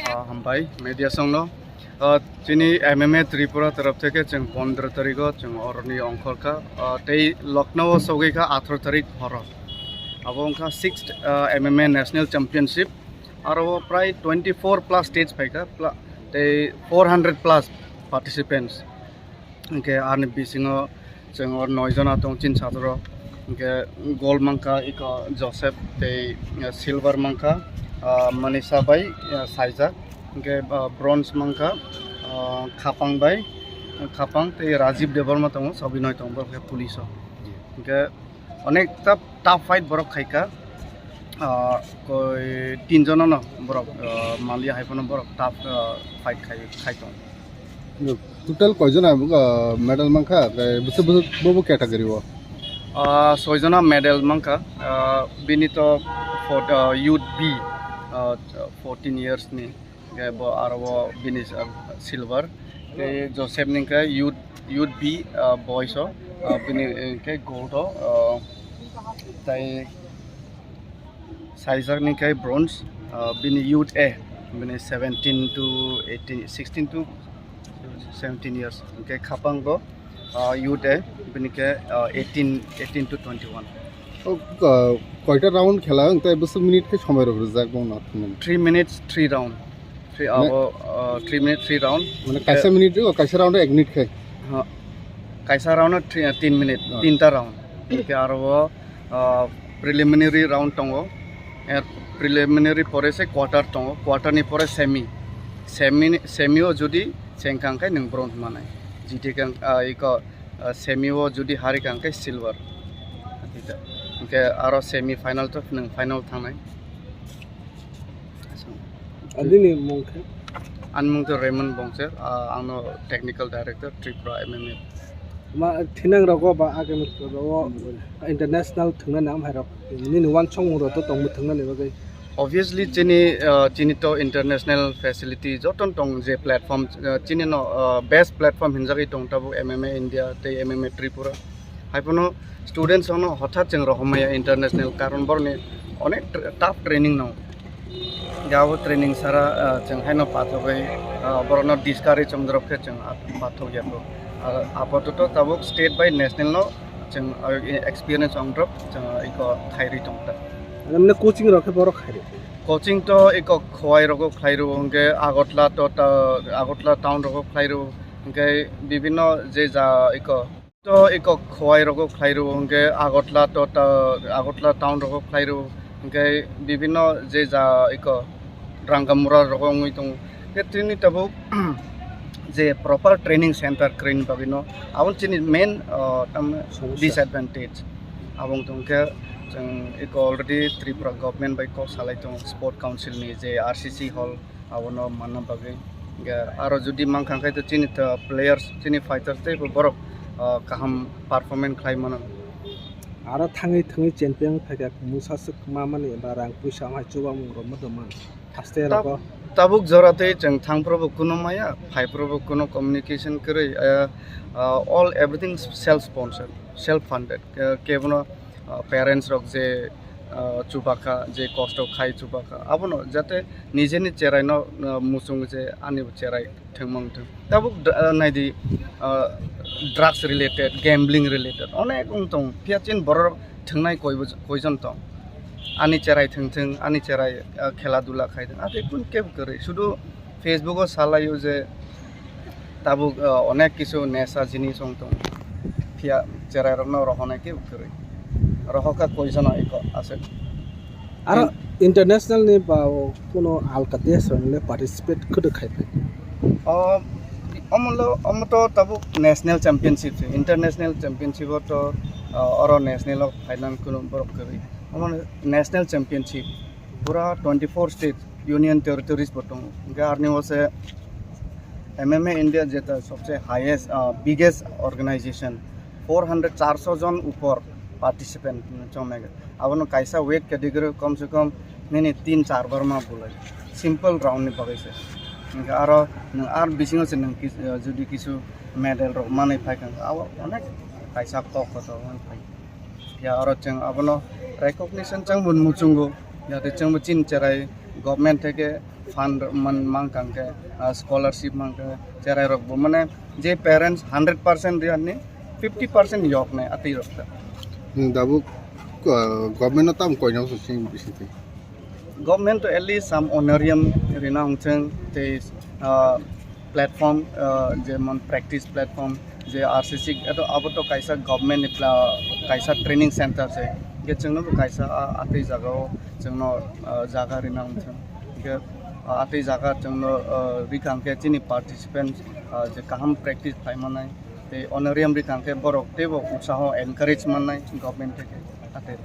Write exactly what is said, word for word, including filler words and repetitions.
Ah, hambai media songno. Ah, chini M M A Tripura taraf theke chwng pondro tarikh o chwng oroni ongkhorkha. Ah, tei Lucknow o sogwi kha atharo tarik horo. Abo wngkha sixth, ah, M M A National Championship. Aro prai twenty four plus states phaikha, pla-, tei four hundred plus participants. Hingke ani bisingo chwng o noi jona tong chin sadoro. Hingke gold mankha iko Joseph tei, eh, silver mankha, ah, Manisha bai, eh, Saijak. Hingke, ah, bronze mankha, ah, Khapang bai, Khapang tei Rajiv Debbarma tongo, sobi noi tongo, borok khe police o. Hingke onek ta tough fight borok khaika. Ah, koi tin jono no borok, ah, malia hai phano borok tough, ah, fight khai, khai tong. Total koi jona, ah, medal mankha, tei bwswk bwswk bo bo category o? Ah, soi jona medal mankha, ah, bini to for, ah, youth B, ah, fourteen years ni. Hingke bo aro bo bini, ah, silver. Tei Joseph ni hingke youth, youth B, ah, boys o, ah, bini, eh, hingke gold o, ah, tei Saijak ni hingke bronze, ah, bini youth A, bini seventeen to eighteen, sixteen to seventeen years. Hingke Khapang bo, ah, youth A, bini khe, ah, eighteen, eighteen to twenty one. O, ah, koita round khela, wng tei bwswk minute khe somai rok rijak bo no thumani? Three minutes, three round. Three, Ne- abo, ah, three minutes, three round. Mane kaisa minute o, kaisa round o ek minute khe? Ha. Kaisa round o three, tin minute, Oh. tinta round. Hingke aro o, ah, preliminary round tongo. Er preliminary pore se quarter tongo. Quarter ni pore semi. Semi, semi o jodi chengkang khe nwng bronze manai. Jiti kang, ah, iko, ah, semi o jodi hari kang khe silver. Hingke aro semi final to nwng final thangnai. Ani ni mung khe? Ani mung to Raymond Bongcher, ah, ang no technical director Tripura M M A. Ma thinang rogo ba agam rogo international thwngna nang hai rok. Nini wansong mung rok to tong thwngna ni bagwi. Obviously chini, ah, chini to international facility joton tong je platform, ah, chini no, ah, best platform hinjagwi tong tabuk M M A India tei M M A Tripura. Hai phano students rokno hothat chwng rohormaya international, karon borokni onek tr-, tough training nango. Hingke abo training sara, ah, chwng haino pathogwi, ah, borokno discourage wngdrop khe chwng, ah, pathogya kho. Ah, apatoto tabuk state bai national no chwng, ah, experience wngdrop chwng, ah, iko khairwi tongkha. Mane coaching rok khe borok khairwi? Coaching to iko Khowai rogo khlairwo, hingke Agartala to ta-, Agartala town rogo khlairwo, hingke bibinno je ja iko To iko Khowai rogo khlai rwo, hwnkhe Agartala to ta, Agartala town rogo khlai rwo, hwnkhe bibinno je ja iko Rangamura rogo wngwi tongo. Khe tini tabuk je proper training center kwrwini bagwino, aboni chini main, ah, tamni Somosya. Disadvantage. Abo wng tong khe chwng iko already Tripura government bai kok salai tongo, Sport Council ni je R C C hall, abono manna bagwi. Hwnkhe aro jodi mankha khe to chini to players, chini fighters teibo borok, ah, kaham performance khlai mano. Aro thangwi thangwi champion phaikha, mungsa swk ma mani ba rang puisa hai chubamung rok ma tongma. Haste Tab-, rogo. Tabuk jora tei chwng thangphuru bo kuno maya, phaiphuru bo kuno communication kwrwi, ah, ah, all everything self sponsored, self funded. Ke-, kebono, ah, parents rok je, ah, chubakha, je kosto khai chubakha, abono jate nijeni cheraino, ah, muchung je ani cherai thwngmung thwng. Tabuk dr-, ah, naidi, ah, drugs related, gambling related onek wng tong. Phiya chini borok thwngnai koi bo-, koijon tong. Ani cherai thwng thwng, ani cherai, ah, khela dula khai thwng. Atwi kun kebo kwrwi. Sudu Facebook o salaio je tabuk, ah, onek kisu nesa jinis wng tong. Phiya cherai rokno rohonai kebo kwrwi. Rohokha koijono iko aswk. Aro international ni ba o kuno alka desh rok le participate kwdwk khai phai? O, omo lo, omo to tabuk national championship se, international championship o to, ah, oro national o final kuno borok kwrwi. Omo national championship, pura twenty four states, union territories bo tongo. Hwnkhe arni o se M M A India jeta sobse highest, ah, biggest organization, four hundred, charso jon upor participant chongnai. Abono kaisa weight category kom se kom nini tin char bar ma bulai. Simple round ni bagwi se. Hwnkhe aro nwng ar bisingo se nwng kis-, ah, jodi kisu medal rok manwi phai kha, abo onek kaisa kok kotor wng phai. Ya oro chwng abono recognition chwng bo muchungo, jate chwng bo chini cherai government theke fund man mang kang khe, ah, scholarship mang khe cherai rok bo mane je parents hundred percent riyani fifty percent yok nai atwi rok ta. Hmm, dabuk, ah, government no tam koina sing bising. Government to at least some honorarium rina hongcheng tei, ah, platform, ah, jemon practice platform je R C C eto abo to kaisa government ni pla-, kaisa training center se. Ge chwngno bo kaisa, ah, atwi jaga o chwngno, ah, jaga rina hongcheng. Ge, ah, atwi jaga chwngno, ah, rikang khe chini participants, ah, je kaham practice khai manai tei honorarium rikang khe borok teibo utsaho encourage mannai government theke. Atwi.